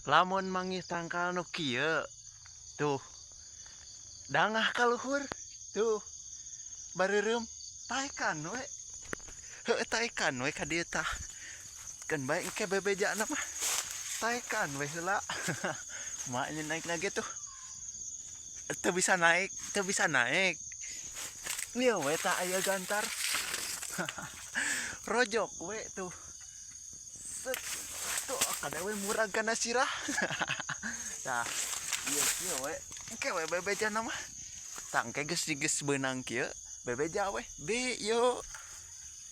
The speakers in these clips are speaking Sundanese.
Lamun manggih tangkal nu kieu tuh dangah ka luhur tuh bareureum taekan we heueuh taekan we ka dieu tah keun bae engke bebejana mah taekan we heula kumaha nya naikna ge tuh teu bisa naik teu bisa naik ieu we tah aya gantar rojok we tuh. Set tuh kada we murag kana sirah. Tah ieu kieu we engke we bebejana mah. Tah engke geus geus beunang kieu bebeja we bi ieu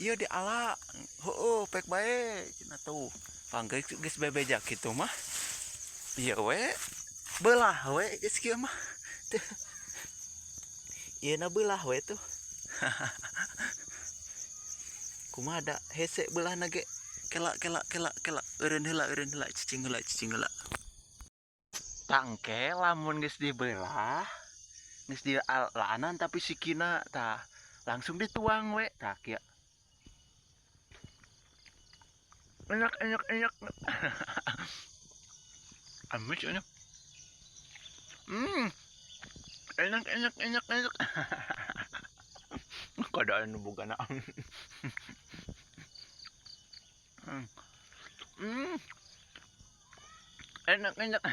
ieu diala heueuh pek bae cenah tuh. Pang geus geus bebeja kitu mah ieu we beulah we geus kieu mah. Tuh ieu na beulah we tuh. Kumaha da hese belah na ge kela kela kela kela eureun heula eureun heula cicing heula cicing heula. Tah engke lamun geus dibelah geus dilaanan tapi sikina tah langsung dituang we tah kieu. Enak enak enak. Amis enak. Enak enak enak enak. Kada anu boga na. Enak enak.